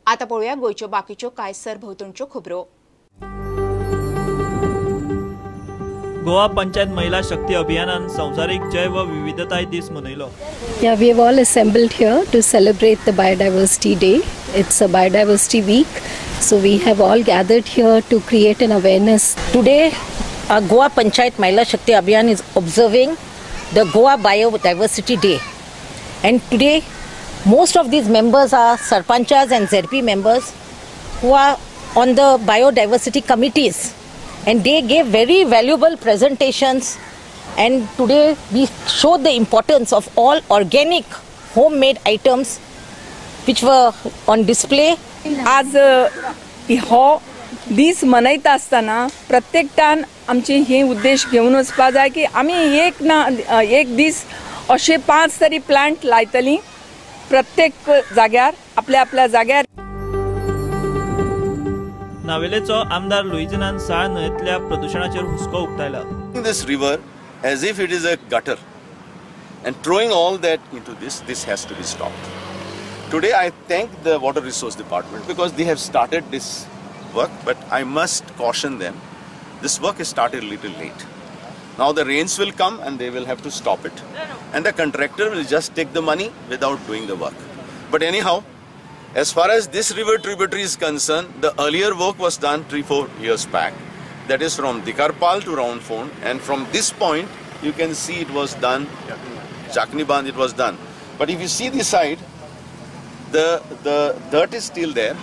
आतां पळोवया गोंयच्यो बाकीच्यो कांय सरभोंवतणच्यो खबरो. गोवा पंचायत महिला शक्ती अभियानान संवसारीक जैव विविधताय दीस मनयलो. Yeah, we have all assembled here to celebrate the Biodiversity Day. It's a Biodiversity Week, so we have all gathered here to create an awareness. Today, our Goa Panchayat Mahila Shakti Abhiyan is observing the Goa Biodiversity Day. And today, most of these members are Sarpanchas and ZP members who are on the biodiversity committees. And they gave very valuable presentations, and today we showed the importance of all organic homemade items which were on display. आज हो दीस मनयता आसतना प्रत्येकटान आमची ही उद्देश घेवन वचपा जाय की आमी एक ना एक दीस अशे 5 तरी प्लांट लायतली प्रत्येक जाग्यार, आपल्या आपल्या जाग्यार. नावेलेचो आमदार लुईजिनान साळ न्हंयेंतल्या प्रदुशणाचेर हुस्को उक्तायला. This river as if it is a gutter and throwing all that into this, this has to be stopped. Today I thank the Water Resource Department because they have started this work, but I must caution them, this work is started a little late. Now the rains will come and they will have to stop it, and the contractor will just take the money without doing the work. But anyhow, as far as this river tributary is concerned, the earlier work was done 3-4 years back. That is from Dikarpal to Roundphone, and from this point you can see it was done, Chakniband it was done. But if you see this side, the dirt is still there.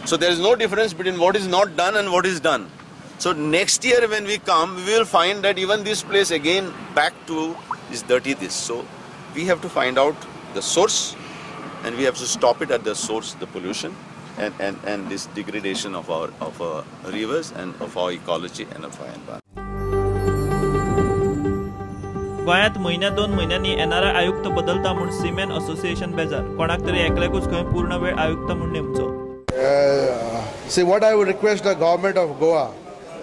So there is no difference between what is not done and what is done. So next year when we come, we will find that even this place again back to is dirty this. So we have to find out the source, and we have to stop it at the source, the pollution and this degradation of our rivers and of our ecology and of our environment. गोंयांत म्हयन्या 2 म्हयन्यांनी NRI आयुक्त बदलता म्हूण semen association बेजार. कोणाक तरी एकल्याकूच खंय पूर्ण वेळ आयुक्त म्हूण नेमचो. See, what I would request the government of Goa,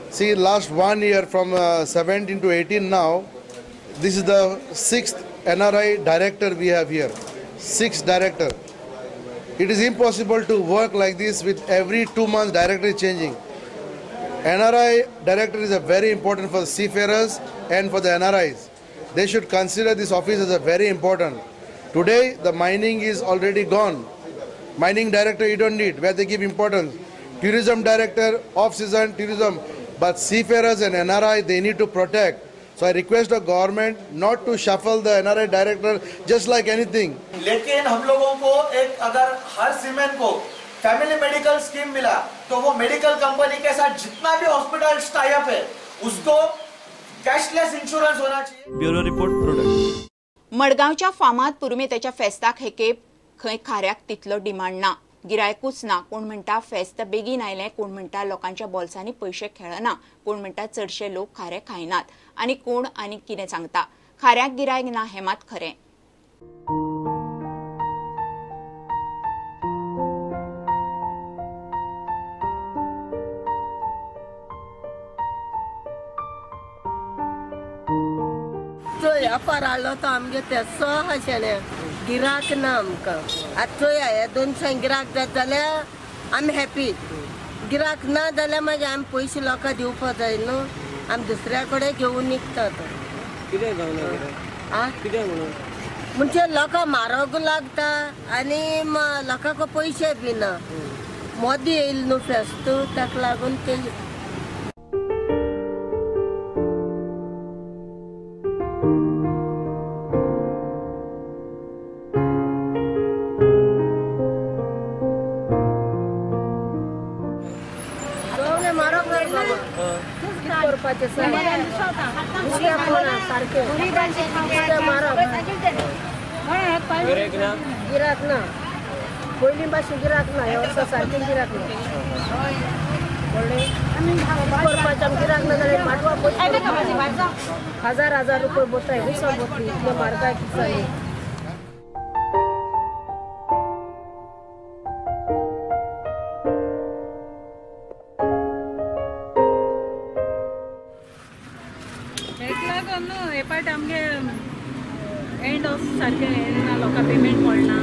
see, last 1 year from 17 to 18 now, this is the 6th NRI director we have here. 6th director. It is impossible to work like this with every 2 months director is changing. NRI director is a very important for seafarers and for the NRIs. They should consider this office as a very important. Today the mining is already gone. Mining director you don't need, where they give importance. Tourism director, off-season tourism, but seafarers and NRI they need to protect. So I request the government not to shuffle the NRI director just like anything. लेकिन हम लोगों को एक अगर हर सीमेन को family medical scheme मिला तो वो medical company K साथ जितना भी हॉस्पिटल टाई अप है उसको कैशलेस इंश्योरेंस होना चाहिए. Bureau report, product. मडगांवच्या फामाद पुरुमेताच्या फेस्ताक हेके खंय खाऱ्याक तितलो डिमांड ना, गिरायकूच ना. कोण म्हणटा फेस्त बेगीन आयलें, कोण म्हणटा लोकांच्या बोल्सांनी पयशे खेळना, कोण म्हणटा चडशे लोक खारे खायनात, आनी कोण आनी कितें सांगता. खाऱ्याक गिरायक ना हें मात खरें. चोय अपार हाडलो तो आमगे तेसो आहा शेण्या गिराक ना आमकां. आतां चोया हे 200 गिराक जात जाल्यार आमी हॅपी, गिराक ना जाल्यार मागीर आमी पयशे लोकांक दिवपा जाय न्हू, आमी दुसऱ्या कडेन घेवन निघतात. कितें जावना कितें म्हणून म्हणजे लोकांक म्हारग लागता आनी लोकांक पयशे बी ना. मोदी येयलो न्हू फेस्त, ताका लागून ते गिराक ना, पयलीं भाशेन गिराक ना, ह्या वर्सा सारकें गिराक ना. कळ्ळें? करपाचें आमकां गिराक ना जाल्यार माटवा पयशे हजार हजार रुपये बोताय, विसो बोतली, इतले म्हारगाय कितें जाली. हे पाट आमगे एंड ऑफ सारकें ना, लोकांक पेमेंट पडना.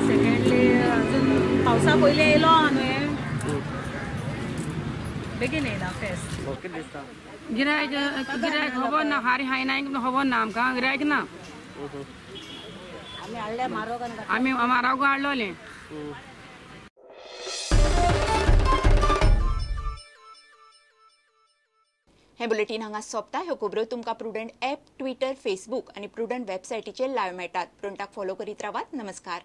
सेकेंड हाडले अजून पावसा पयलीं येयलो आहा न्हू, बेगीन येयला फेस्त. कितें दिसता? गिरायक गिरायक खबर ना, खारी खायना खबर ना आमकां, गिरायक ना. आमी म्हारोग हाडलोलें. हें बुलेटीन हांगा सोंपता. ह्यो खबरो तुमकां प्रुडंट ॲप, ट्विटर, फेसबूक आनी प्रुडंट वेबसायटीचेर लायव्ह मेळटात. प्रुडंटाक फॉलो करीत रावात. नमस्कार.